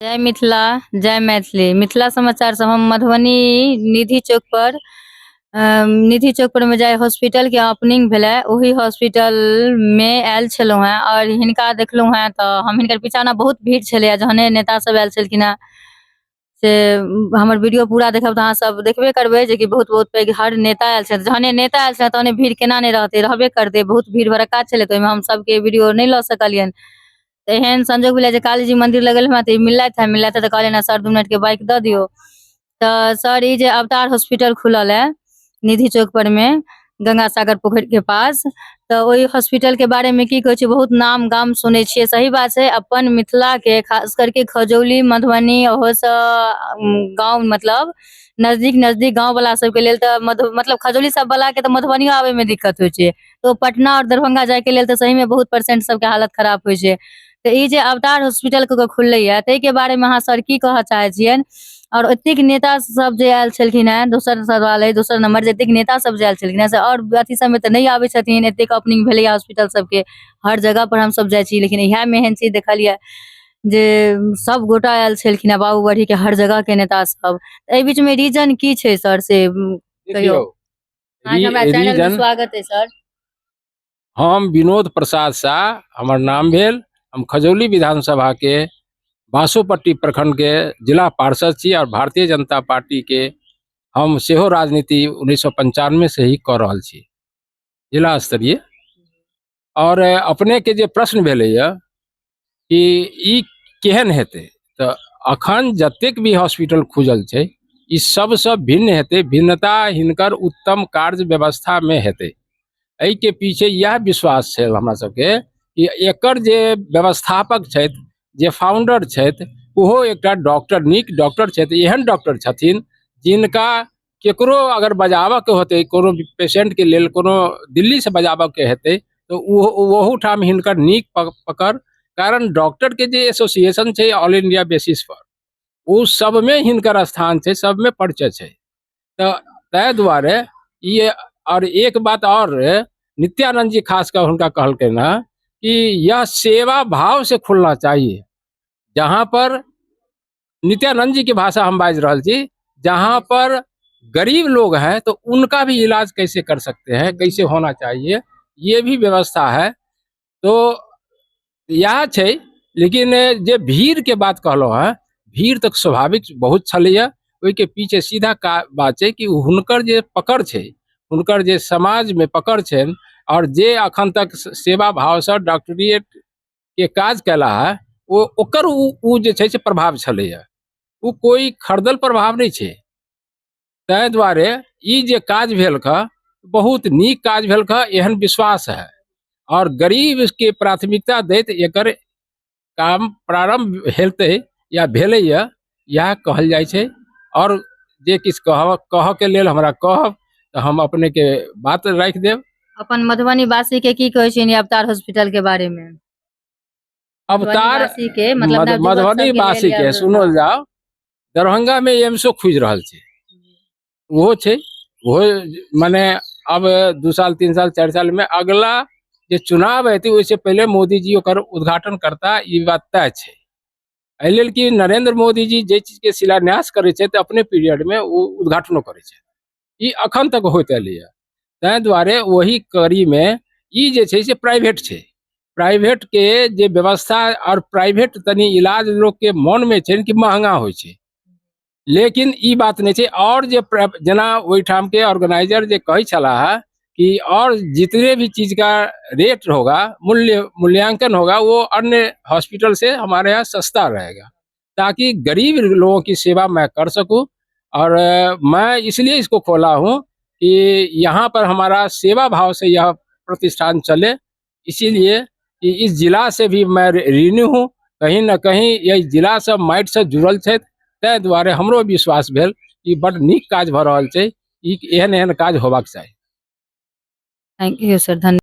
जय मिथिला, जय मैथिली। मिथिला समाचार से हम मधुबनी निधि चौक पर निधि चौक पर में जाय हॉस्पिटल के ओपनिंग भेलै, ओही हॉस्पिटल में आयल छलहुँ हेँ और हिनका देखलहुँ हेँ तऽ हम हिनकर पीछा ने बहुत भीड़ छलैए। जहने नेता सब आयल छलखिन हेँ से हमर वीडियो पूरा देखब तऽ अहाँ सब देखबे करबै जेकि बहुत बहुत पैघ हर नेता आयल छथि। जहने नेता आयल छथि तहने भीड़ केना नहि रहतै, रहबे करतै। बहुत भीड़ भड़क्का छलै तऽ ओहिमे हम सबके वीडियो नहि लऽ सकलियनि। तऽ एहन संजोग भेलै जे काली जी मंदिर लगल हमरा तऽ ई मिललथि हे, मिललथि तऽ कहलियनि सर 2 मिनट के बाइक दऽ दियौ। तऽ सर, ई जे अवतार हॉस्पिटल खुलल है निधि चौक पर में, गंगा सागर पोखरि के पास, तऽ ओहि हॉस्पिटल के बारे में की कहै छै? बहुत नाम गाम सुनै छियै। सही बात छै, अपन मिथिला के, खास करके खजौली, मधुबनी, ओहोसँ गाँव, मतलब नजदीक नजदीक गाँव वाला सबके लेल तऽ मधु मतलब खजौली सब वाला के तऽ मधुबनियो आबे में दिक्कत होइ छै। तऽ पटना और दरभंगा जाय के लेल तऽ सही में बहुत पेशेंट सबके हालत खराब होइ छै। तऽ ई जे अवतार हॉस्पिटल के खुललैया, ताहिके बारे मे अहाँ सर की कहऽ चाहै छियनि? और एतेक नेता सब जे आयल छलखिन हेँ, दोसर सवाल अइ दोसर नंबर, जे एतेक नेता सब जे आयल छलखिन हेँ से और अथी सबमे तऽ नहि आबै छथिन। एतेक ओपनिंग भेलैया हॉस्पिटल सबके, हर जगह पर हमसब जाइ छी, लेकिन इएह मे एहन चीज देखलियै जे सब गोटा आयल छलखिन हेँ, बाबूबढ़ी के हर जगह के नेता सब। एहि बीच मे रीजन की छै सर, से कहियौ। देखियौ। अहाँके हमरा चैनल मे रीजन स्वागत है सर। हम विनोद प्रसाद शाह हमर नाम भेल। हम खजौली विधानसभा के बांसोपट्टी प्रखंड के जिला पार्षद छी और भारतीय जनता पार्टी के हम सेहो राजनीति 1995 से ही कऽ रहल छी जिला स्तरीय। और अपने के जे प्रश्न भेलैया कि ई केहन हेतै, तऽ अखन जतेक भी हॉस्पिटल खुजल छै, ई सबसँ भिन्न हेतै। भिन्नता हिनकर उत्तम कार्य व्यवस्थामे हेतै। एहिके पीछे इएह विश्वास छै हमरा सबके कि एकर जे व्यवस्थापक छथि, जे फाउंडर छथि, ओहो एकटा डॉक्टर, नीक डॉक्टर छथि। एहन डॉक्टर छथिन जिनका केकरो अगर बजाबऽके होतै, कोनो पेशेंटके लेल कोनो दिल्लीसँ बजाबऽके हेतै, तऽ ओहो ओहूठाम हिनकर नीक पकड़, कारण डॉक्टरके जे एसोसिएशन छै ऑल इंडिया बेसिस पर, ओ सबमे हिनकर स्थान छै, सबमे परिचय छै। तऽ ताहि दुआरे ई। और एक बात और, नित्यानंद जी खास कर हुनका कहलकनि हँ कि यह सेवा भाव से खुलना चाहिए। जहाँ पर, नित्यानंद जी के भाषा हम बाजि रहल छी, जहाँ पर गरीब लोग हैं तो उनका भी इलाज कैसे कर सकते हैं, कैसे होना चाहिए, ये भी व्यवस्था है। तो इएह छै। लेकिन जे भीड़के बात कहलहुँ हेँ, भीड़ तऽ स्वाभाविक बहुत छलैए। ओहिके पीछे सीधा का बात छै कि हुनकर जे पकड़ छै, हुनकर जे समाजमे पकड़ छनि आओर जे अखन तक सेवा भावसँ डॉक्टरिएट के काज केला है, ओ ओकर ओ जे छै से प्रभाव छलैए। ओ कोइ खरीदल प्रभाव नहि छै। ताहि दुआरे ई जे काज भेल ख, बहुत नीक काज भेल ख, एहन विश्वास है। और गरीब के प्राथमिकता दैत एकर काम प्रारंभ हेतै या भेलैए, इएह कहल जाइ छै। आओर जे किछु कहऽके लेल हमरा कहब तऽ हम अपनेके बात राखि देब। अपन मधुबनी वासी के की कहै छियनि अवतार हॉस्पिटल के बारे मे? अवतार वासी के मतलब नवयुवक मधुबनी सबके लेल वासी के सुनल जाओ, दरभंगा मे एम्सो खुजि रहल छै, ओहो छै, ओहो मने अब 2 साल, 3 साल, 4 साल में अगला जे चुनाव हेतै, ओहिसँ पहिले मोदी जी ओकर उद्घाटन करता, ई बात तय छै। एहि लेल कि नरेंद्र मोदी जी जे चीजके शिलान्यास करै छै तऽ अपने पीरियडमे ओ उद्घाटनो करै छै। ई अखन तक होइत एलैए। ताहि दुआरे ओही कड़ीमे ई जे छै से प्राइवेट छै। प्राइवेटके जे व्यवस्था आओर प्राइवेट तनि इलाज लोकके मोनमे छै कि महंगा होइ छै, लेकिन ई बात नहि छै। आओर जे जेना ओहिठामके ऑर्गेनाइजर जे कहै छलाह कि और जितने भी चीज का रेट होगा, मूल्य मूल्यांकन होगा, वो अन्य हॉस्पिटल से हमारे यहाँ सस्ता रहेगा, ताकि गरीब लोगों की सेवा मैं कर सकूं और मैं इसलिए इसको खोला हूं कि यहाँ पर हमारा सेवा भाव से यह प्रतिष्ठान चले। इसीलिए कि इस जिला से भी मैं ऋणी हूँ। कहीं न कहीं एहि जिलासँ माटिसँ जुड़ल छथि, ताहि दुआरे हमरो विश्वास भेल कि बड्ड नीक काज भऽ रहल छै। ई एहन एहन काज होबाक चाही। Thank you sir, धन्यवाद।